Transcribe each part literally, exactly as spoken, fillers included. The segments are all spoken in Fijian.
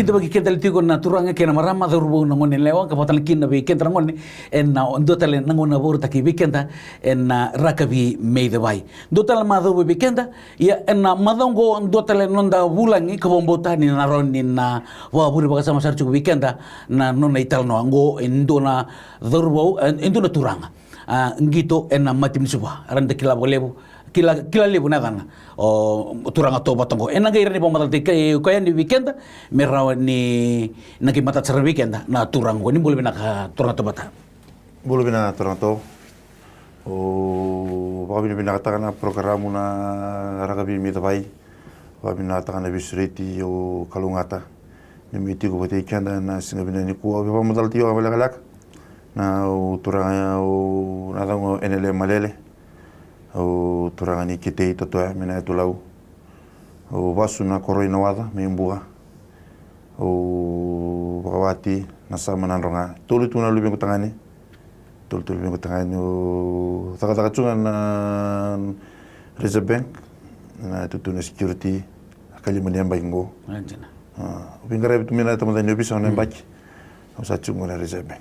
Tevaki keda tale tiko na turaga kei na marama, cauravou, na gone yalewa, ka vaka tale kina vei keda na gone, ena dua tale na gauna vakarautaki vei keda ena rakavi me icevai. Dua tale na macawa vei keda, ia ena macawa oqo dua tale na noda vulagi ka vakabauta ni na rawa ni na vakavure vakasama sara tiko vei keda na nona italanoa. Oqo e dua na cauravou, e, e dua na turaga. A, qito ena Mati ni Suva, era da kila vakalevu, kila, kila levu na yacana. O turaga tauvata oqo. Ena qai rai ni vakamacalataki koya yani vei keda, me rawa ni na qai matata sara vei keda na turaga oqo. Ni bula vinaka turaga tauvata. Bula vinaka turaga tauvata. Au vakavinavinakataka na porokaramu na rakavi me icevai. Vakavinavinakataka na veisureti, au kalougata ni mai tiko vata kei keda ena siga vinaka nikua. Au via vakamacalataki au vakalekaleka. Na au turaga, au na yacaqu o Enele Malele. Au turaga ni Kitei, Totoya, mai Nayatulau. Au vasu na koro i Nawaca, mai Buka. Au vakawati Nasama, Nadroga. Tolu tu na luvequ tagane. Tolu tu na luvequ tagane. Au cakacaka tu ga na Reserve Bank, na tutu na security. A kalima ni yabaki qo. A, dina. A, au veiqaravi tu mai na tabacakacaka ni ovisa na yabaki. Au sa tu qo na Reserve Bank.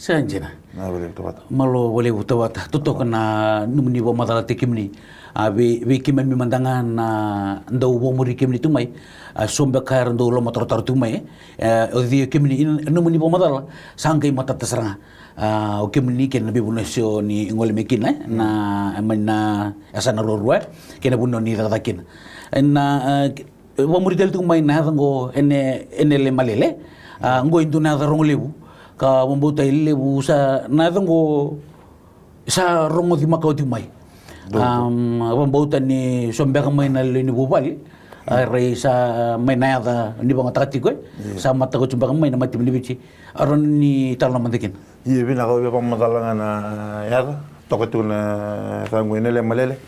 Sa dina. Na vale tauvata. Malo vale tauvata. Totoka na nomuni vakamacalataki kemuni. A, vei, vei keimami mada ga na dau vakamuri kemuni tu mai. A, so beka era dau lomatarotaro tu mai. E, o cei o kemuni, na nomuni vakamacala sa qai matata sara ga. A, o kemuni kei na veivanua o ni gole mai kina, e, na, e, mai na yasana ruarua, e, kei na vanua ni cakacaka kina. E, na, e, Vakamuri tale tiko mai na yaca qo Ene, Enele Malele. A, qo e dua na yaca rogo levu. Ka vakabauta e levu sa na yaca qo sa rogoci makawa tiko mai. Dou, dou. Am, vakabauta ni so beka mai na lewe ni vuvale. A, rai sa mai na yaca ni vakayagataka tiko, e. Io. Sa mataka tiko beka mai na matemuni Viti. A, rawa ni talanoa mada kina. Io, vinaka, au via vakamacala ga na yaca. Toka tiko na yaca qo Enele Malele.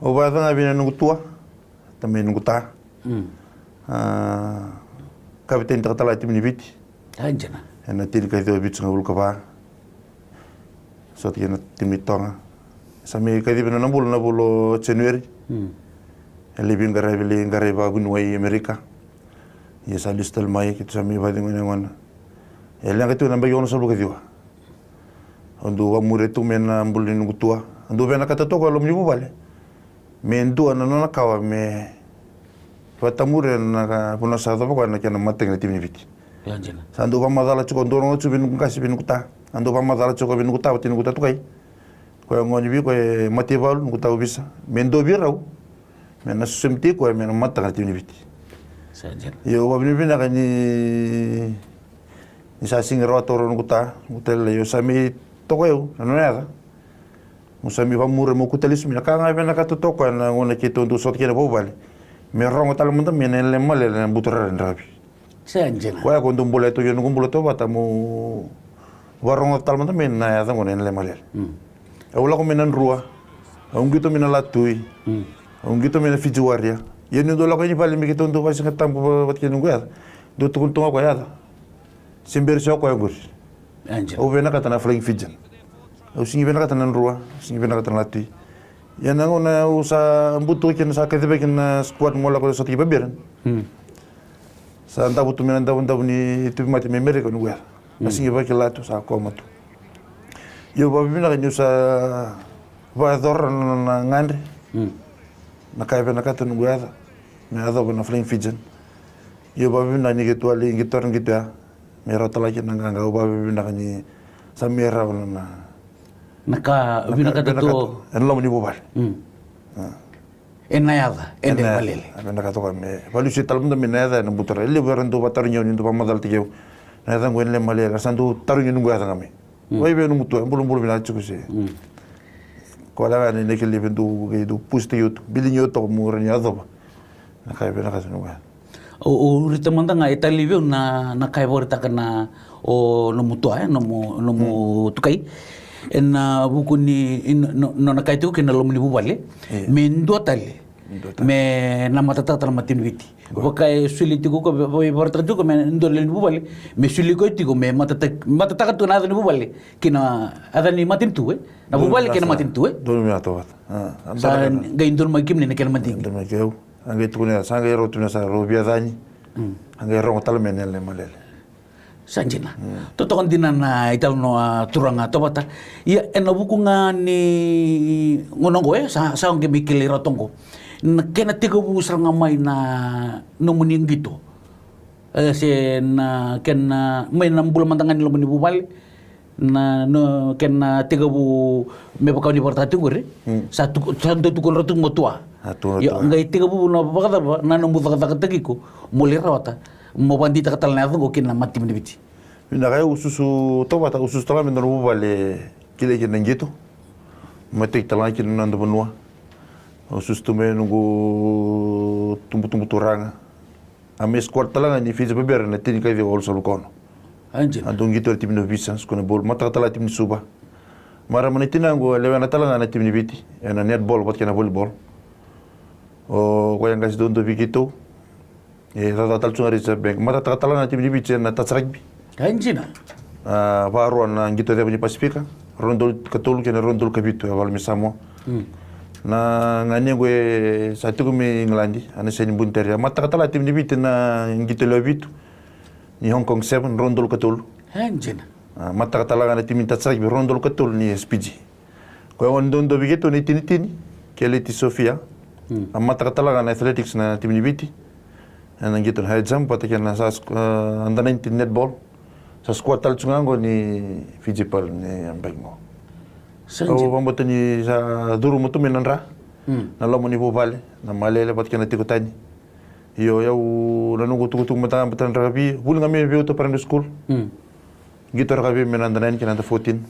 Au vakayaca ga vei na noqu tua. Tamai noqu ta. Mm. A, kavetenitaka tale na timi ni Viti. A, dina. Ena tini ka ciwa vitusagavulu ka va. Sota kei na timi ni Toga. Sa mai kacivi na nona bula na vula o January. Mm. E lai veiqaravi, lai qaravi vakavuniwai i Amerika. Ia sa lesu tale mai, keitou sa mai vakacegui na yagona. E leqa tiko na yabaki onosagavulu ka ciwa. Au dau vakamuria tu mai na bula ni noqu tua. Au dau vinakata toka e loma ni vuvale. Me dua na nona kawa me vakatamuri ena ka, vanua sa yacova koya na kena matataki na timi ni Viti. Sa dau vakamacala tiko, dau rogo tiko vei noqu qase, vei noqu ta. A dau vakamacala tiko vei noqu ta, vata noqu ta tukai. Koya gone vei koya e mataivalu, noqu ta ovisa. Me dua vei rau me na sosomitaki koya me na matataka na timi ni Viti. Sa dina. Io, au vakavinavinaka ni, ni sa sega ni rawata au rau noqu ta, noqu ta lailai, au sa mai toka au na nona yaca. Au sa mai vakamuri, meu kauta lesu mai na ka ga e vinakata toka ena gauna keitou dau sota kina vakavuvale. Me rogo tale mada mai na Enele Malele na buturara ni rakavi. Sa dina. Koya ko dau bula e toki noqu bula tauvata, meu vakarogoca tale mada mai na yaca qo na Enele Malele. Mm. Au lako mai na Drua. Au qito mai na Latui. Mm. Au qito mai na Fiji Warrior. Ia niu dau lako yani vale me keitou dau vakasigatabu vata kei noqu yaca, dau tukuna tu ga o koya yaca. Se bera sara o koya qori. Au vinakata na Flying Fijian. Au sega ni vinakata na Drua, au sega ni vinakata na Latui. Ia na gauna au sa butuka kina, sa kacivaki na squad meu lako sota ki Barbarian. Hmm. Sa davo tu mai na davodavo ni tauvimate mai Amerika noqu yaca. Hmm. Sa sega ni vakila tu, sa koma tu. Ia au vakavinavinaka niu sa vakayacora na, na, na gadre. Hmm. Na ka e vinakata noqu yaca me yacova na Flying Fijian. Ia au vakavinavinaka ni keitou a lai qitora qito ya. Me rawa tale ga kina na qaqa, au vakavinavinaka ni sa mai rawa na, na, na ka vinakata tu ena loma ni vuvale. Mm. A. Ena yaca, Enele Malele. A, vinakata toka me vakalesui tale mada mai na yaca ena buturara. E levu era dau vakatarogi au, ni dau vakamacalataki au. Na yaca qo Enele Malele, era sa dau tarogi noqu yaca ga mai. Mm. Vei vei nomu tua, e bulabula vinaka tiko se. Mm. Koya ga na inaki levu e dau, e dau pusitaki au tu, biligi au toka meu rawa ni yacova na ka e vinakata noqu yaca. O, o rita mada ga e talei vei au na, na ka e vakaraitaka na, o nomu tua, e, nomu, nomu tukai. Ena vuku ni, i, no, no, nona kaya tiko kina loma ni vuvale. Io. Me dua tale. Me dua tale. Me na matataka tale na mata ni Viti. Vaka e soli tiko ko, vaka e vakaraitaka tiko me dua na lewe ni vuvale. Me soli koya tiko me matataka, matataka tu na yaca ni vuvale. Kei na yaca ni matanitu, e. Na vuvale kei na matanitu, e. Donu me atoa vata. A, sa qai donumaki kemuni na kena madigi. Donumaki au. A qai tukuni, sa qai rau tukuna sa rau veiyacani. A qai rogo tale mai na yalewa ni Malele. Sa dina. Totoka dina na italanoa, turaga Tovata. Ia ena vuku ga ni gauna oqo, e, sa, sa oqo me kilai rawa toka oqo na kena tekivu sara ga mai na nomuni qito. E, se na kena mai na bula mada ga ni loma ni vuvale, na, na kena tekivu me vaka o ni vakaraitaka tiko qori. Sa tuku, sa dau tukuna rawa tu mo tua. Io, qai tekivu na vakacava na nomu cakacakataki iko mo lai rawata, mo vakadeitaka tale na yaca oqo kina na mata timi ni Viti. Vinaka. Au susu, Tovata, au susu tale ga mai na noqu vuvale, kilai kina na qito. Mai taki tale ga kina na noda vanua. Au susu tu mai noqu tubutubu turaga. A mai squad tale ga ni Fiji Barbarians na tinikaciwa walusagavulu ka ono. A dau qito ena timi ni ovisa, squad na ball, mataka tale ga timi ni Suva. Marama ni tinaqu e lewena tale ga na timi ni Viti ena netball vata kei na volleyball. O koya qase duadua vei keitou. E cakacaka tale tu ga Reserve Bank, matataka tale ga na timi ni Viti ena touch rugby. A dina. A, vakarua na qito ceva ni Pasifika, rua na udolu ka tolu kei na rua na udolu ka vitu e vale mai Samoa. Na ganequ e sa tiko mai Igiladi, a na sega ni bunitari. A mataka tale ga timi ni Viti na qito lewe vitu ni Hong Kong Sevens, rua na udolu ka tolu. A dina. A mataka tale ga na timi ni touch rugby, rua na udolu ka tolu ni S P G. Koya gone duadua vei keitou na itinitini, Keleti Sofia. A mataka tale ga na athletics na timi ni Viti. Ena qito na high jump vata kei na sa squ-, a, under nineteen netball. Sa squad tale tu ga oqo ni Fiji Pearl ni yabaki qo. Au vakabauta ni sa curu matua mai na dra na loma ni vuvale, na Malele vata kei na tiko tani. Io, au, na noqu tukutuku mada ga vata na rakavi, vuli ga mai Veiuto Primary School. Qito rakavi mai na under nine kei na under fourteen.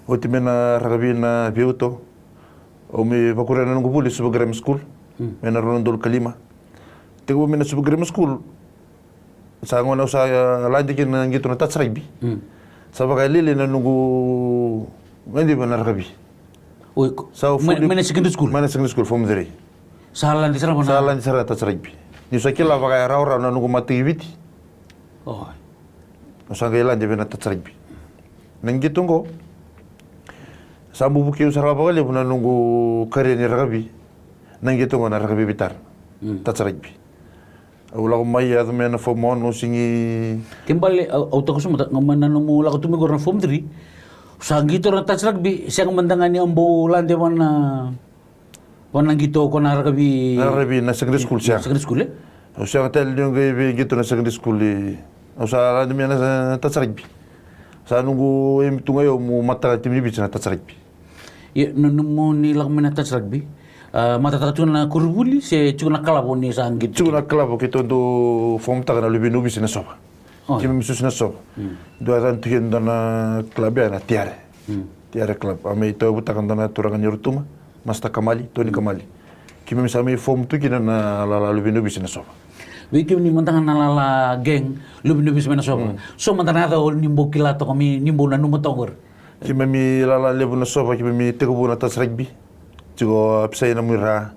Oti mai na rakavi na Veiuto, au mai vakuria na noqu vuli Suva Grammar School mai na rua na udolu ka lima. Tekivu mai na Suva Grammar School, sa gauna au sa, a, lade kina na qito na touch rugby. Sa vakalailai na noqu gadrevi na rakavi. Oi, ko- Sa mai, fuli- mai na secondary school? Mai na secondary school, form three. Sa lade sara vana? Sa lade sara na touch rugby. Niu sa kila vakarawarawa na noqu mataqali Viti. Oi. Au sa qai lade vei na touch rugby. Na qito oqo sa bubuki au sara vakalevu na noqu karia ni rakavi. Na qito oqo na rakavi veitara. Touch rugby. Au lako mai, yaco mai na form one, au sigi. Ke bale, au, au takoso mada ga mai na nomu lako tu mai qori na form three. Sa qito na touch rugby, sega mada ga ni au bau lade vana, vana qito ko na rakavi. Na rakavi na secondary school, sega. Secondary school, e? Au sega tale ni au qai veiqito na secondary school, e. Au sa lade mai na, na touch rugby. Sa noqu aim tu ga o au meu mataka timi ni Viti na touch rugby. Ia, na, nomuni lako mai na touch rugby, a, matataka tiko na koronivuli se tiko na kalavo ni sa qito? Tiko na kalavo, keitou dau fomtaka na luve ni ovisa e Nasova. Keimami susu e Nasova. Dua e yaco tu kina dua na club ya na Tiare. Tiare club. A mai tauyavutaka dua na turaga ni Rotuma, Master Kamali, Tony Kamali. Keimami sa mai fom tu kina na lala luve ni ovisa e Nasova. Vei kemuni mada ga na lala gang luve ni ovisa mai Nasova, so mada na yaca o ni bau kila toka, me ni bau nanuma toka qori? Keimami lala levu Nasova, keimami tekivu na touch rugby. Tiko Apisai Namuira,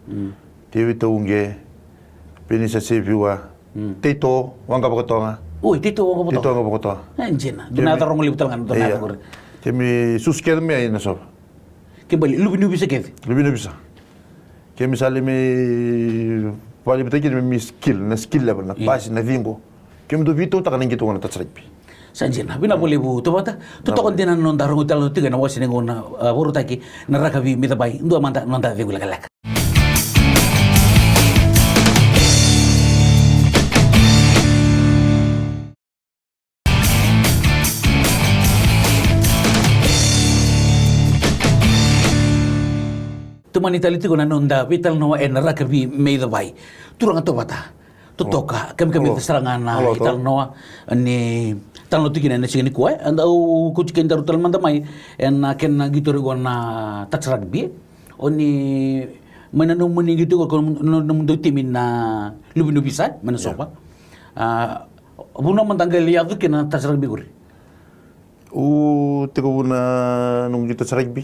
Tevita Uqe, Penisa Seviwa, Teito Waqavakatoga. Oi, Teito Waqavakatoga. Teito Waqavakatoga. E dina. Dua na yaca rogo levu tale ga na dua na yaca qori. Keimami susu kece mai Nasova. Ke bale, luve ni ovisa kece? Luve ni ovisa. Keimami sa lai mai vakalevutaki kina me skill, na skill level, na pasi, na ciqo. Keimami dau veitautaka na qito qo na touch rugby. Sa dina, vinaka vakalevu Tovata. Totoka dina na noda rogo tale tiko ena wase ni gauna, a, vakarautaki na rakavi mai Cabai. Dua mada na noda cegu lekaleka. Tomani tale tiko na noda veitalanoa ena rakavi mai Cabai. Turaga Tovata, totoka, kamikamica sara ga na italanoa ni talanoa tiko kina ena siga nikua, e. Au kauti kedaru tale mada mai ena kena qito qori na touch rugby. O ni mai na nomuni qito qori, ko na nomudou timi na luve ni ovisa mai Nasova. A, vanua mada qai lai yaco kina na touch rugby qori? Au tekivu na noqu qito touch rugby.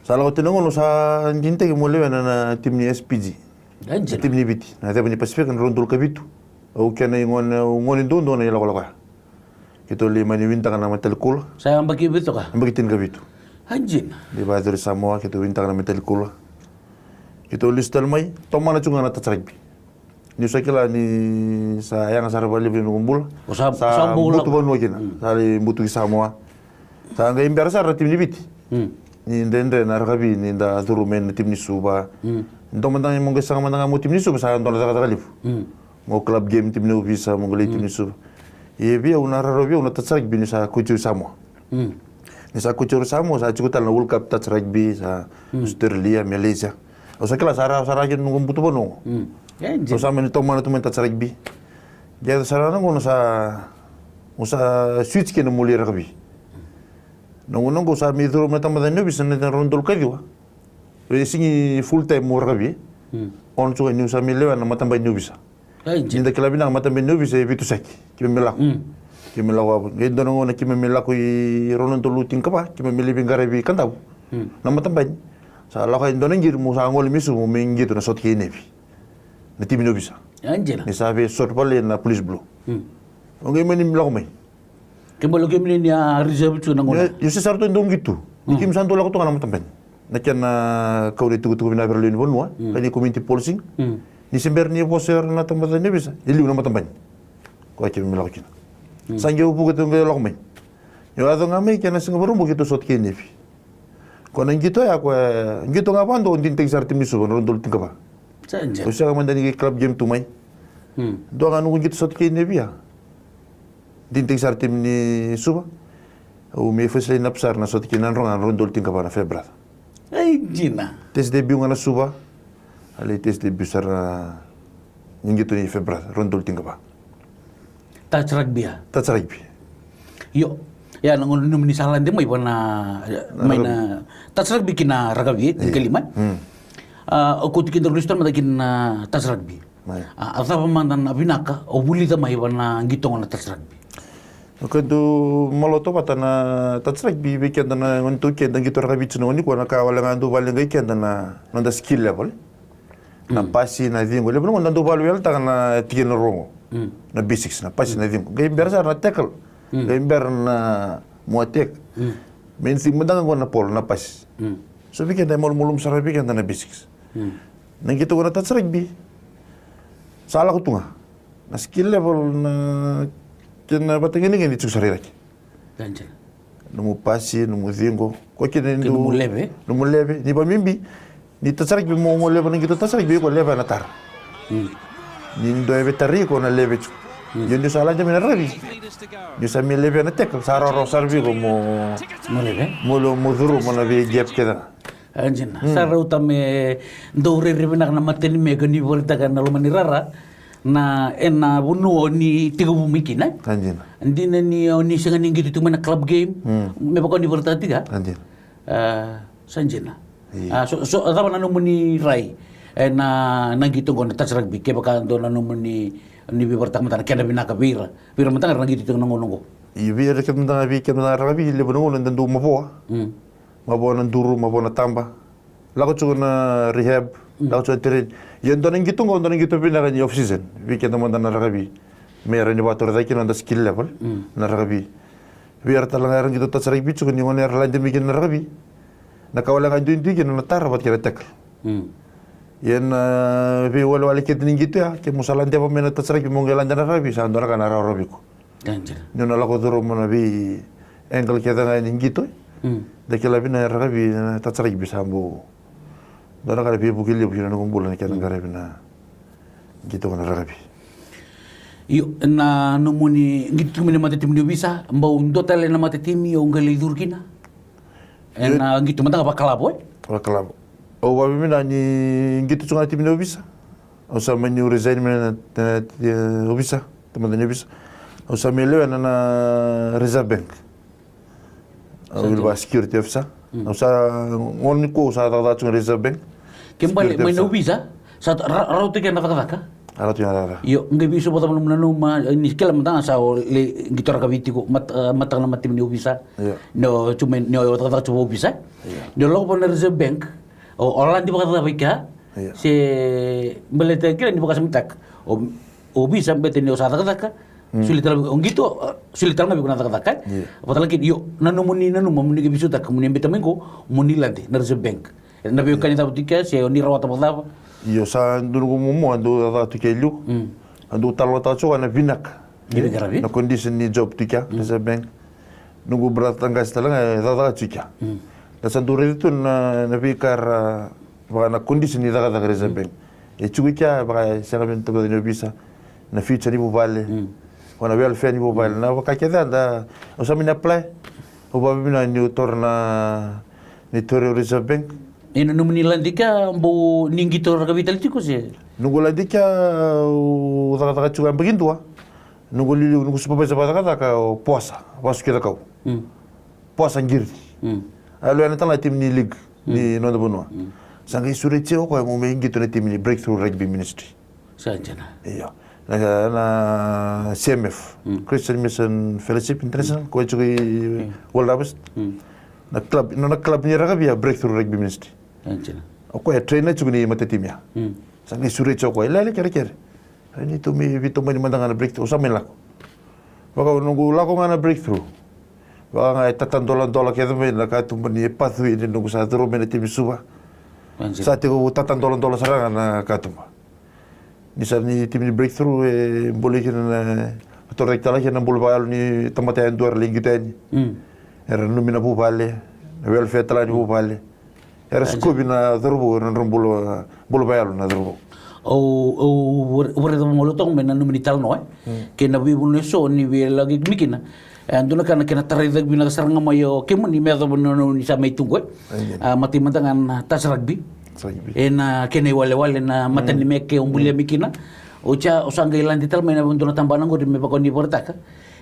Sa lako tiko na gauna au sa digitaki meu lewena na timi ni S P G. Na timi ni Viti. Na ceva ni Pasifika na rua na udolu ka vitu. Au kena igone, au gone duadua na ilakolako ya. Keitou lai mani winitaka na matalikula. Sa yabaki vitu toka? Yabaki tinikavitu. A dina. Lai vakayacori Samoa, keitou winitaka na matalikula. Keitou lesu tale mai, tomana tiko ga na touch rugby. Niu sa kila ni sa yaga sara vakalevu na noqu bula. O sa, sa butu vanua kina. Sa lai butu ki Samoa. Sa qai bera sara na timi ni Viti. Ni dredre na rakavi ni da curu mai na timi ni Suva. Dua mada ga mo qai saga mada ga mo timi ni Suva, sa dua na cakacaka levu. Mo club game timi ni Ovisa, mo qai lai timi ni Suva. Ia vei au na rarawa vei au na touch rugby ni sa coach au i Samoa. Ni sa coach au i Samoa, sa tiko tale na World Cup touch rugby, sa Australia, Malaysia. Au sa kila sa rawa sara kina noqu butu vanua. Au sa mani tomana tu mai na touch rugby. Qai sara na gauna sa, au sa switch kina mo lai rakavi. Na gauna qo sa mai curu mai na tabacakacaka ni Ovisa na rua na udolu ka ciwa. E sigi full time mo rakavi. Ono tiko niu sa mai lewe na matabani ni Ovisa. Ni da kila vinaka matabani ni Ovisa e Vitusaki. Keimami lako. Keimami lako vavo. Qai dua na gauna keimami lako i rua na udolu tinikava, keimami lai veiqaravi Kadavu. Na matabani. Sa lako e dua na qiri mo sa gole mai Suva mo mai qito na Salt Cay Navy. Na timi ni Ovisa. Ni sa vei sort vale na Police Blue. O qai mani lako mai. Ke bale keimami ni a reserve tu na gauna. Io, se sara tu e dau qito. Ni keimami sa dau lako tu ga na matabani. Na kena kau ni tukutuku vinaka vei ira lewe ni vanua. Ka ni community policing. Ni se bera ni vosa era na tabacakacaka ni Ovisa. E liu na matabani. Koya keimami lako kina. Sa qai au vuka tu qai lako mai. Io, yaco ga mai kena siga Vakaraubuka keitou Salt Cay Navy. Ko na qito ya, ko qito ga vadua, dinataki sara timi ni Suva, na rua na udolu tinikava. Au sega mada ni qai club game tu mai. Dua ga noqu qito Salt Cay Navy ya. Dinataki sara timi ni Suva. Au mai first line up sara na Salt Cay Navy, na rua ga na rua na udolu tinikava na Farebrother. Ai, dina. Test debut ga na Suva. A lai test debut sara na qito ni Farebrother, rua na udolu tinikava. Touch rugby ya? Touch rugby. Io. Ia, na gauna nomuni sa lade mai vana, mai na touch rugby ki na rakavi, e, tinikalima. A, o koti kina rua na istori mada ki na touch rugby. A, a cava mada na vinaka o vulica mai vana qito qo na touch rugby? O keitou maloto vata na touch rugby vei keda na gone taukei da qito rakavi tiko na gauna nikua, na ka wale ga dau vale qai keda na noda skill level. Na pasi, na ciqo. Levu na gauna da dau vakawelewele taka na tikina rogo. Na basics, na pasi, na ciqo. Qai bera sara na tackle. Qai bera na mo attack. Main thing mada ga qo na polo, na pasi. So vei keda e malumalumu sara vei keda na basics. Na qito qo na touch rugby. Sa lako tu ga. Na skill level na kena vatagedegede tiko sara i raki. Nomu pasi, nomu ciqo. Ko kina nomu leve. Nomu leve. Ni vakabibi. Ni touch rugby mo, mo leve na qito touch rugby ko leve na tara. Ni dua e veitara iko na leve tu. Io niu sa lade mai na rakavi. Niu sa mai leve na tackle. Sa rawarawa sara vei iko mo, mo leve. Mo, mo curu mo na vei gap kece ga. A, dina. Sa rauta me dau rairai vinaka na matanime ka ni vakaraitaka na loma ni rara. Na, ena vanua o ni tekivu mai kina. A, dina. Dina ni o ni sega ni qito tiko mai na club game. Me vaka o ni vakaraitaka tiko. A, dina. A, sa dina. A, so, so, a cava na nomuni rai ena, na qito qo na touch rugby, kevaka dua na nomuni, ni veivakarau mada na kena vinaka vei ira. Vei ira mada ga era na qito tiko na gauna qo. Io, vei ira keda mada ga, vei keda mada ga rakavi, levu na gauna da dau mavoa. Mavoa na duru, mavoa na taba. Lako tiko na rehab, lako tiko na train. Ia dua na qito qo, dua na qito vinaka ni off season. Vei keda mada na rakavi. Me ra ni vakatorocaketaka kina noda skill level na rakavi. Vei ira tale ga era qito touch rugby tiko ni gone era lade mai kina na rakavi. Na ka wale ga duidui kina na tara vata kei na tackle. Ia na veiwalewale kece ni qito ya, ke mo sa ladeva mai na touch rugby mo qai lade na rakavi, sa dua na ka na rawarawa vei iko. Ni o na lako curuma na vei angle kece ga ni qito. Da kila vinaka na rakavi, na touch rugby sa bau dua na ka na veivuke levu kina noqu bula na kena qaravi na qito na rakavi. Io, na nomuni qito tiko mai na matatimi ni Ovisa, bau dua tale na matatimi o qai lai curu kina? Ena qito mada ga vakalavo, e? Vakalavo. Au vakabibi ni qito tiko ga na timi ni Ovisa. Au sa mani resign mai na, na, na Ovisa, tamata ni Ovisa. Au sa mai lewena na, na Reserve Bank. Au vili vaka security officer. Au sa, gone nikua au sa cakacaka tiko na Reserve Bank. Ke bale mai na Ovisa, sa ra-, rauta kina na cakacaka? Rauta kina na cakacaka. Io, qai veiso vata mai na nomu nanuma, ni kila mada ga sa o lai qito rakavi tiko, mat-, e, mataka na matatimi ni Ovisa. Io. Ni o tu mai, ni o cakacaka tu vaka Ovisa. Io. Ni o lako vaka na Reserve Bank, o, o lade vakacava i kea? Io. Se baleta kila ni vakasamataka. O, o Ovisa baleta ni o sa cakacaka. Soli tale o qito, e, soli tale ga vei iko na cakacaka, e? Io. Vata kei, io, na nomuni nanuma mo ni qai veisautaka mo ni biuta mai qo, mo ni lade na Reserve Bank. Na veiwekani cava tu i kea, se o ni rawata vakacava? Io, sa dua noqu momo a dau cakacaka tu kea e liu. Mm. A dau talanoataka tiko na vinaka. Ni veiqaravi? Na condition ni job tu kea, mm, Reserve Bank. Noqu brother qase tale ga e cakacaka tiko kea. Mm. Na sa dau raica tu na, na veika era, vaka na condition ni cakacaka Reserve, mm, Bank. E tiko kea, vaka e sega vei na takoca ni ovisa, na future ni vuvale. Mm. Vaka na welfare ni vuvale. Mm. Na vaka kece da, au sa mai ni apply. Au vakavinavinaka niu taura na, ni tauri au Reserve Bank. Ena nomuni lade kea, bau ni qito rakavi tale tiko se? Noqu lade kea, au cakacaka tiko yabaki dua. Noqu liuliu, noqu supervisor vakacakacaka o Poasa, Vasu Kecakau. Mm. Poasa Qiri. Mm. A yalo yani tale na timi ni league, mm, ni noda vanua. Mm. Sa qai sureti au o koya meu mai qito na timi ni Breakthrough Rugby Ministry. Sa dina. Io. Na, na C M F, mm, Christian Mission Fellowship International, koya e tiko i, mm, World Harvest. Mm. Na club, na, na club ni rakavi a Breakthrough Rugby Ministry. Sa dina. O koya e trainer tiko ni matatimi ya. Mm. Sa qai sureti au o koya, e lele kerekere. Rai ni tou mai veitomani mada ga na Breakthrough, au sa mai lako. Vaka noqu lako ga na Breakthrough. Vaka ga e tatadoladola kece mai na katuba ni pathway ni noqu sa curu mai na timi Suva. Sa tekivu tatadoladola sara ga na katuba. Ni sa ni timi ni Breakthrough e buli kina na, torocake tale kina na bula vakayalo ni tamata yadua era lai qito yani. Mm. Era nanumi na vuvale, na welfare tale ni vuvale. Era sikovi na cauravou, na nodra bula, bula vakayalo na cauravou. Au, au vure-, vurevure vakamalua toka mai na nomuni talanoa, e? Mm. Kei na veivanua eso ni veilakoyaki kemuni kina. E, dua na ka na kena tarai cake vinaka sara ga mai o kemuni me yacova na nomuni sa mai tu qo, e? Amen. A, matai mada ga na Tas Rugby. Tas Rugby. E na kena iwalewale na matanimeke o bulia mai kina. Oti ya, o sa qai lade tale mai na dua na tabana qori me vaka o ni vakaraitaka.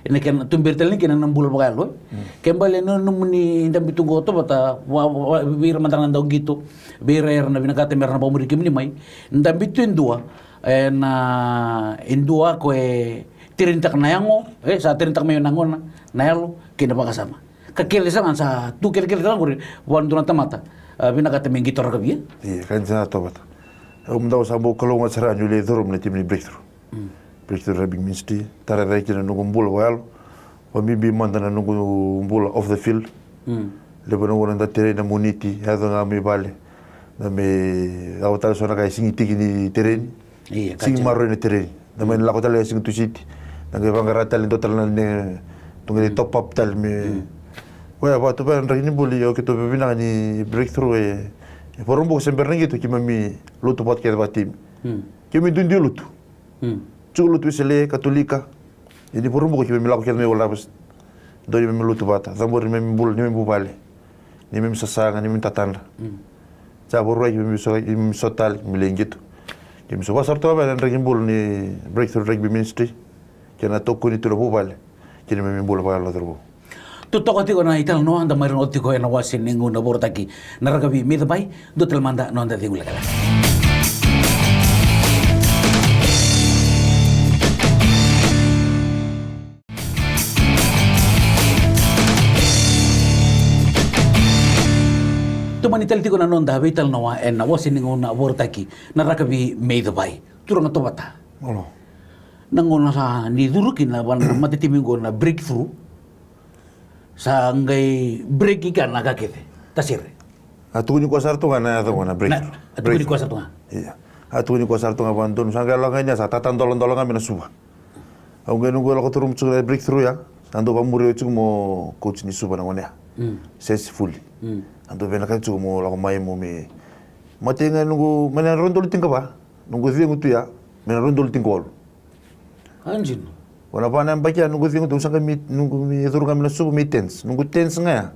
Ena kena tuberi tale ni kena na bula vakayalo. Mm. Ke bale na nomuni dabe tu qo Tovata, va, va, vei ira mada na dau qito, vei ira era na vinakata me ra na vakamuri kemuni mai. Dabe tu e dua, e na, e dua ko e tirenitaka na yago, e sa tirenitaka mai na gona, na yalo, kei na vakasama. Ka kece sara ga sa tu kecekece sara ga qori, vua na dua na tamata, a, vinakata me qito rakavi. Ia, ka dina Tovata. Au mada au sa bau kalougata sara niu lai curu mai na timi ni Breakthrough. Mm. Breakthrough Rugby Ministry, tara cake kina na noqu bula vakayalo. Vakabibi mada na noqu bula off the field. Mm. Levu na gauna da tereni na Moniti, yaco ga mai vale. Da mai, au tale so na ka e sigi tiki ni tereni. Ia, sigi maroroi na tereni. Da mai lako tale e sigi Tusiti. Da qai vaqara tale dua tale na ne, dua qai top up tale me. Mm. Koya vatu vei na draki ni buli, o keitou vinaka ni Breakthrough e, e vakarobuka se bera na qito keimami lotu vata kece vakatimi. Mm. Keimami duidui lotu. Mm. Tiko lotu Wesele, Katolika. Ia ni vakarobuka keimami lako kece mai World Harvest. Dau neimami lotu vata, cabori neimami bula, neimami vuvale. Neimami sasaga, neimami tatadra. Mm. Sa vakarua keimami so, keimami so tale, keimami lai qito. Keimami so vakasara toka vei na draki bula ni Breakthrough Rugby Ministry. Kei na tokoni tu na vuvale. Kei neimami bula vakayalo na cauravou. Totoka tiko na italanoa da mai rogoca tiko ena wase ni gauna vakarautaki na Rakavi Me Cabai, dua tale mada na noda cegu lekaleka. Tomani tale tiko na noda veitalanoa ena wase ni gauna vakarautaki na Rakavi Me Cabai. Turaga Tovata. Olo. Na gauna sa ni curu kina vua na matatimi qo na Breakthrough. Sa qai break kina na ka kece. Tasere. A tukuni koya sara tu ga na yaca qo na Breakthrough. Na, a tukuni koya sara tu ga. Ia. A tukuni koya sara tu ga vakadodonu. Sa qai lako ga ni a sa tatadoladola ga mai na Suva. Au qai noqu lako curuma tiko na Breakthrough ya. Sa dau vakamuri au tiko mo coach ni Suva na gone ya. Mm. Sesi Fuli. Mm. A dau vinakata tiko mo lako mai mo me. Matai ga noqu, mai na rua na udolu tinikava. Noqu cegu tu ya. Mai na rua na udolu tinikawalu. A dina. Vua na va na yabaki ya noqu cegu tu, sa qai mai, noqu mai curu ga mai na Suva mai tens. Noqu tens ga ya.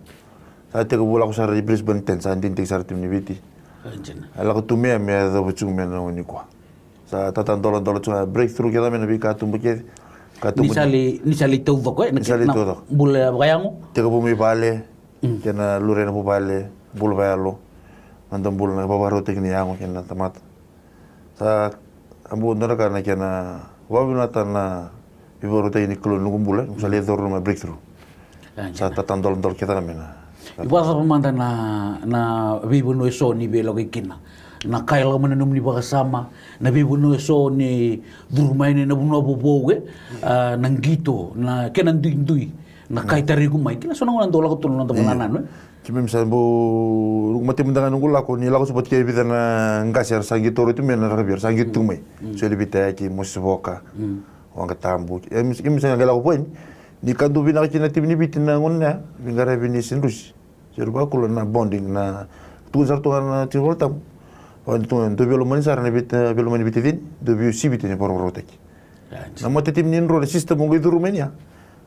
Sa tekivu lako sara i Brisbane tens, sa digitaki sara timi ni Viti. A dina. A lako tu mai ya me yacova tiko mai na gauna nikua. Sa tatadoladola tiko ga Breakthrough kece mai na veikatuba kece. Katuba ni sa lai, ni sa lai taucoko, e, na, ni sa lai taucoko. Bula vakayago. Tekivu mai vale, mm, kei na lurai na vuvale, bula vakayalo. Noda bula na vakarautaki ni yago kei na tamata. Sa, a bau dua na ka na kena vakavinakataka na veivakarautaki ni Kalou ni noqu bula, noqu sa lai curu mai Breakthrough. A, sa dina. Tatadoladola kece ga mai na. I vakacava mada na, na veivanua eso ni veilakoyaki kina? Na ka e lako mai na nomuni vakasama, na veivanua eso ni curu mai na vanua vovou, e? A, na qito, na kena duidui. Na ka e tarai iko mai, kila so na gauna dau lako tu na noda vakanananu, e? Keimami sa bau, noqu matai mada ga noqu lako, ni lako sa vata kei vica na qase era sa qito tu mai na rakavi, era sa qito tu mai. So Eli Vitayaki, Mosi Voka, Waqa Tabu. Keimami sa qai lako vua yani. Ni ka dau vinaka kina na timi ni Viti na gauna ya, veiqaravi ni Saint Lucy. Seri vakula na bonding na tukuna sara tu ga na tiko Volatabu. Vaka tu ga dau veilomani sara na vita, veilomani vita cini, dau veiusi vita ni varavarautaki. Na matatimi ni dro na system o qai curu mai ni ya.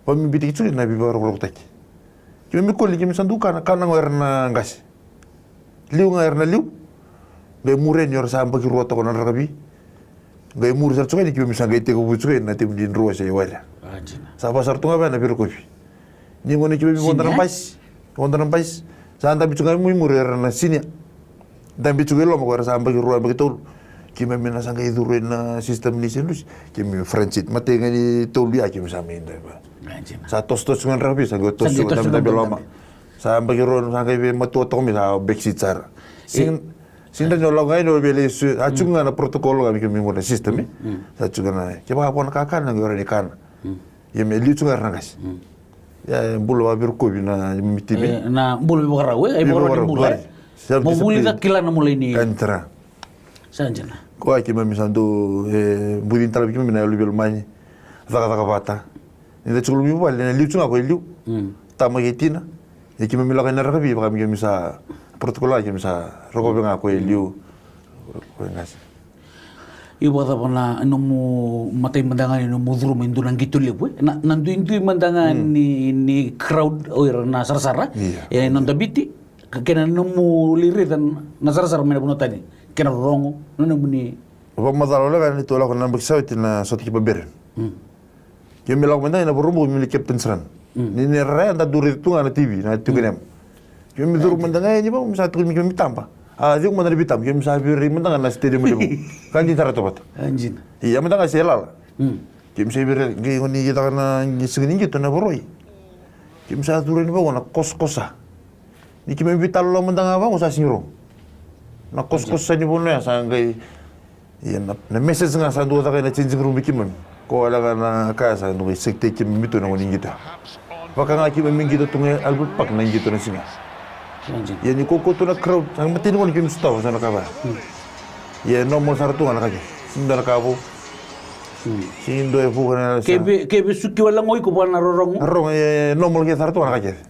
Vamibitaki tiko na veivakarautaki. Keimami koli keimami sa dau kana, kana ga era na qase. Liu ga era na liu. Qai muri yani era sa baki rua toka na rakavi. Qai muri sara tiko yani keimami sa qai tekivu tiko yani na timi ni dro se waira. Sa va sara tu ga vei na veirokovi. Ni gona keimami voda na basi. Voda na basi. Sa dabe tiko ga mai muri era na sinia. Dabe tiko i loma ko era sa baki rua baki tolu. Keimami na sa qai curu ena system ni Saint Lucy. Keimami front seat. Matai ga ni tolu ya keimami sa mai dabe. Sa tosotoso ga na rakavi sa qai toso ga dabe loma. Sa baki rua sa qai veimatua toka mai sa back seat sara. Sega ni o lako ga yani o veilesu. A tiko ga na protocol ga mai keimami gona system e. Sa tiko ga na kevaka vo na kakana qai rawa ni kana. Ia me liu tiko ga era na qase. Ia e bula vakavirokovi na neimami timi. Na bula veivakarau e, e veivakarau ni bula e. Mo vulica kila na mulai ni. Sa dina. Koya keimami sa dau e bucini tale vei keimami na yalo veilomani. Cakacaka vata. Ni da tiko loma i vale na liu tiko ga ko e liu. Tama kei tina. Ia keimami lako ena rakavi vaka me keimami sa protocol ga keimami sa rokovi ga ko e liu. Ko e qase. Io, vakacava na nomu matai mada ga ni nomu curu mai dua na qito levu e? Na, na duidui mada ga ni, ni crowd o ira na sarasara e noda Viti. Ka kena nomu lai raica na sarasara mai na vanua tani. Kena rorogo, na nomuni. Vakamacala wale ga ni tou lako na baki sa oti na sota ki Barbarian. Keimami lako mada ga ena vorobu keimami lai captain's run. Ni, ni raica da dau raica tu ga na T V, na tiko nema. Keimami curu mada ga yani vaka keimami sa tukuni me keimami taba. A cegu mada na veitaba, keimami sa veirai mada ga na stadium levu. Ka dina sara tu vata. Ia mada ga se lala. Keimami sa veirai, qai goni caka na siga ni qito na varoi. Keimami sa curu yani vaka na kosakosa. Ni keimami veitalanoa mada ga vaqo sa sega ni rogo. Na kosakosa ni vanua ya sa qai, ia na, na message ga sa dau caka ena changing room vei keimami. Ko wale ga na ka ya sa dau qai sekitaki keimami tu na gauna ni qito. Vaka ga keimami qito tu ga e Albert Park na qito na siga. Ia ni kaukaua tu na crowd, sa matai ni gauna keimami sotava so na ka vaya. Ia e normal sara tu ga na ka kece. Sega ni dua na ka vou. Sega ni dua e vuka na yalo sa. Keve, keve suki wale ga o iko vua na rorogo. Rorogo, e normal kece sara tu ga na ka kece.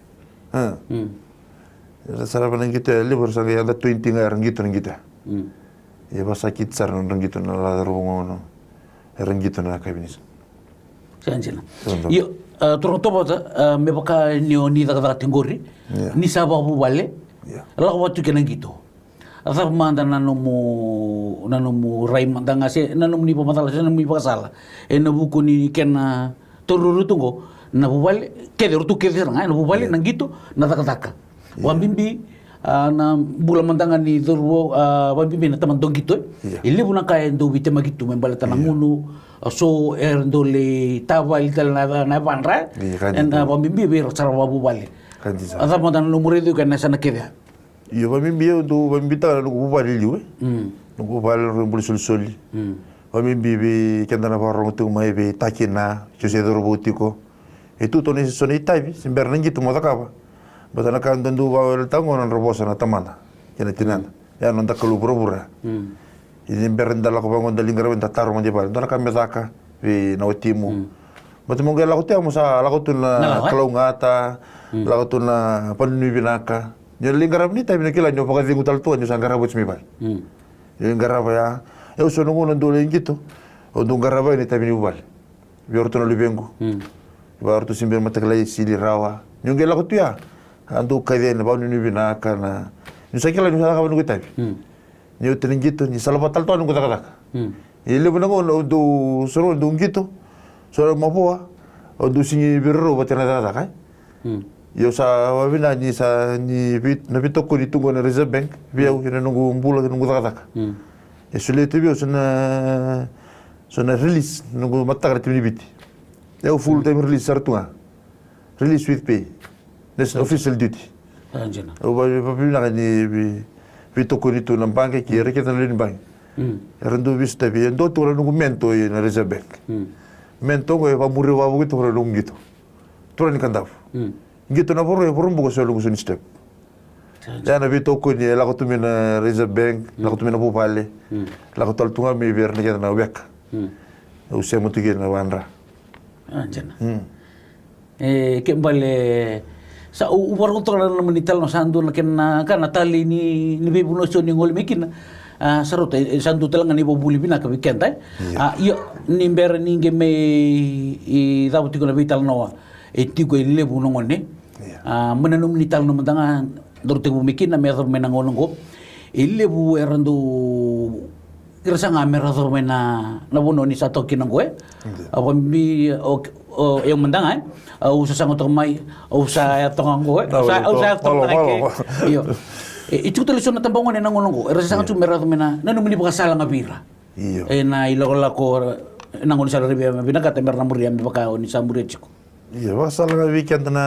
Era sarava na qito e levu, era sa qai under twenty ga era qito na qito. E vakasakiti sara na nodra qito na lala rua gauna era qito na kavinisa. Sa dina. Io, a, turaga Tovata, a, me vaka ni o ni cakacaka tiko qori, ni sa vakavuvale, lako vata tu kei na qito. A cava mada na nomu, na nomu rai mada ga se na nomuni vakamacala se na nomuni vakasala ena vuku ni kena tauri rau tu qo na vuvale kece, rau tu kece sara ga ena vuvale, na qito, na cakacaka. Vakabibi, a, na bula mada ga ni cauravou, a, vakabibi na tamata dau qito e. E levu na ka e dau veitemaki tu me baleta na gunu, a, so era dau lai tavali tale na, na yavadra. Ena vakabibi vei ira sara vakavuvale. A cava mada na nomu raici iko ena yasana kece ya? Io, vakabibi au dau vakabibitaka na noqu vuvale e liu e. Noqu vale, na noqu bula solisoli. Vakabibi vei keda na vakarorogo tiko mai vei takina, keu se cauravou tiko. E tu toka na so na itavi se bera na qito mo cakava. Baleta na ka dau vakawele tale ga na nodra vosa na tamada kei na tinada. Ya na noda Kalou vuravura. Ia ni bera ni da lako vaqo da lai qarava, da taro mada i vale, dua na ka me caka vei na watimu. Baleta mo qai lako tu ya mo sa lako tu na kalougata, lako tu na vakanuinui vinaka. Ni o lai qarava na itavi, na kila ni o vakacegu tale tu ga ni o sa qarava oti mai vale. Ni o lai qarava ya, au so na gauna dau lai qito, au dau qarava na itavi ni vuvale. Vei iratou na luvequ. Vei iratou se bera ni matakilai, sili rawa. Niu qai lako tu ya, a dau kaci yani na vakanuinui vinaka na, niu sa kila niu sa cakava noqu itavi. Niu oti na qito, ni sa lako vata tale toka noqu cakacaka. E levu na gauna au dau, so na gauna au dau qito, so na mavoa au dau sigi veiroro vata na cakacaka e. Io, sa vavina ni sa ni vei, na veitokoni tu qo na Reserve Bank vei au kei na noqu bula kei na noqu cakacaka. E solia tu vei au so na, so na release, noqu mataka na timi ni Viti. Au full time release sara tu ga. Release with pay. National official duty. Au vavinaka ni vei, veitokoni tu na baqe kei ira kece na lewe ni baqe. Era dau veisotavi, e dua tu na noqu mentor ena Reserve Bank. Mentor qo e vakamuria vakavuki tu na noqu qito. Turaga ni Kadavu. Qito na voro e Vorobuka, so e Lugusu ni step. Ya na veitokoni e lako tu mai na Reserve Bank, lako tu mai na vuvale, lako tale tu ga mai vei ira na kece na weka. Au sema tu kina na vadra. A, dina. E, ke bale, sa, u, u vakarau toka na nomuni talanoa, sa dua na kena ka na talei ni, ni veivanua so ni gole mai kina. A, sa rauta, e, sa dua tale ga na ivakavuvuli vinaka vei keda, e. Io. A, io, ni bera ni qai mai, i, cava tiko na veitalanoa e tiko e levu na gone. Io. A, mai na nomuni talanoa mada ga, daru tekivu mai kina, me yacova mai na gauna oqo. E levu era dau, ira sa ga me ra yacova mai na, na vanua ni sa toka kina oqo, e. Io. A, vakabibi, o, o, e au mada ga, e. Au sa saga toka mai, au sa ya toka oqo, e. Au sa, au sa ya toka mai, e. Io. E, e tiko tale so na tabagone na gauna oqo, era sa saga tu me ra yacova mai na, na nomuni vakasala ga vei ira. Io. E na ilakolako, e na gauna sa ra via vinakata me ra na muria me vaka o ni sa muria tiko. Io, vakasala ga vei keda na,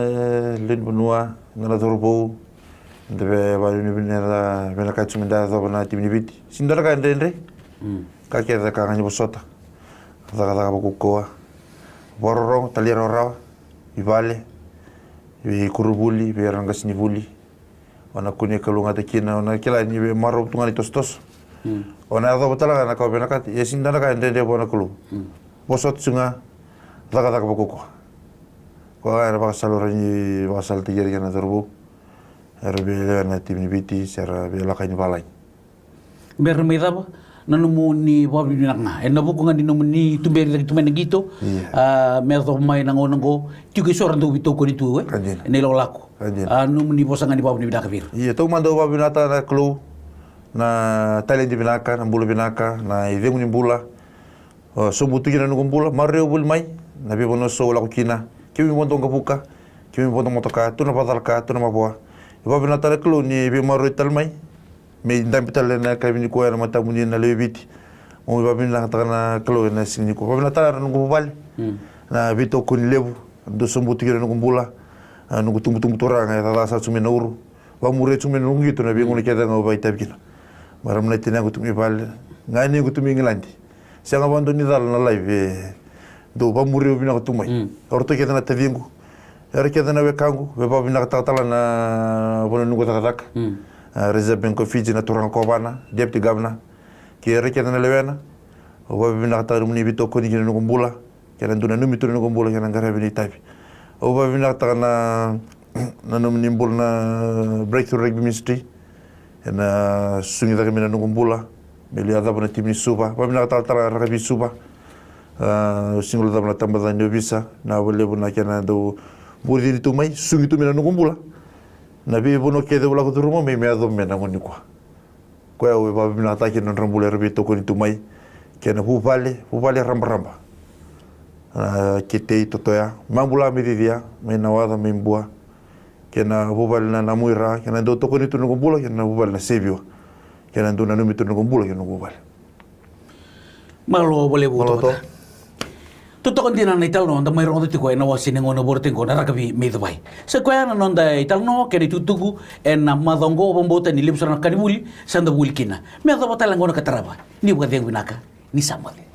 e, lewe ni vanua, na, na cauravou. Da via vakavinavinaka, vinakata tu me da yacova na timi ni Viti. Sega ni dua na ka e dredre. Ka kece ka ga ni vosota. Cakacaka vakaukauwa. Vakarorogo, talairawarawa. I vale. Vei koronivuli, vei ira na qasenivuli. O na kune kalougata kina, o na kila ni veimaroroi tu ga ni tosotoso. O na yacova tale ga na ka o vinakata, ia sega ni dua na ka e dredre vua na Kalou. Vosota tu ga, cakacaka vakaukauwa. Koya ga era vakasala, era ni vakasalataki ira kina na cauravou. Era via lewe na timi ni Viti, se ra via lako i valagi. Bera mai cava na nomuni vakavinavinaka ga ena vuku ga ni nomuni tuberi cake tu mai na qito, a, me yacova mai na gauna oqo, tiko e so era dau veitokoni tu, e? Ka dina. Ena ilakolako. Ka dina. A, nomuni vosa ga ni vakavinavinaka vei ira. Ia, taumada au vakavinavinakataka na Kalou, na taledi vinaka, na bula vinaka, na icegu ni bula. O, sobu tu kina na noqu bula, maroroi au voli mai na veivanua so au lako kina. Keimami vodo qavuka, keimami vodo motoka, tu na vakacalaka, tu na mavoa. E vakavinavinakataka na Kalou ni veimaroroi tale mai. Me dabe tale na yakavi nikua ena matamuni na lewe i Viti. Meu vakavinavinakataka na Kalou ena siga nikua. Vakavinavinakataka na noqu vuvale. Na veitokoni levu dau sobu tu kina na noqu bula. A, noqu tubutubu turaga e cakacaka sara tu mai Nauru. Vakamuria tu mai na noqu qito na veigauna kece ga au vakaitavi kina. Marama na tinaqu tu mai vale. Ganequ tu mai Igiladi. Sega vakadua ni cala na live, e, dau vakamuria au vinaka tu mai. O ratou kece na taciqu, era kece na wekaqu, me vakavinavinakataka tale na vanua ni noqu cakacaka. A, Reserve Bank of Fiji, na turaga kovana, Deputy Governor, kei ira kece na lewena. Au vakavinavinakataka na nomuni veitokoni kina noqu bula, kei na dau nanumi tu na noqu bula kei na qaravi na itavi. Au vakavinavinakataka na, na nomuni bula na Breakthrough Rugby Ministry. Ena susugi cake mai na noqu bula me liu yacova na timi ni Suva. Vakavinavinakataka tale ga na rakavi Suva. A, au sega ni lako cava na tabacakacaka ni ovisa, na vakalevu na kena dau bucini tu mai, susugi tu mai na noqu bula. Na veivanua kece au lako curuma mai me yacova mai na gauna nikua. Koya au vakavinavinakataka kina na nodra bula era veitokoni tu mai. Kei na vuvale, vuvale rabaraba. A, Ketei, Totoya, Mabula, mai Cicia, mai Nawaca, mai Bua. Kei na vuvale na Namuira, kei na dau tokoni tu na noqu bula, kei na vuvale na Seviwa. Kei na dau nanumi tu na noqu bula kei na noqu vuvale. Malo vakalevu. Malo Tamata. Totoka dina na italanoa da mai rogoca tiko ena wase ni gauna vorati qo na rakavi mai Cavai. Sa koya na noda italanoa kei na itukutuku ena macawa oqo, vakabauta ni levu sara na ka ni vuli sa da vuli kina. Me yacova tale na gauna ka tarava, ni vakacegu vinaka, ni sa moce.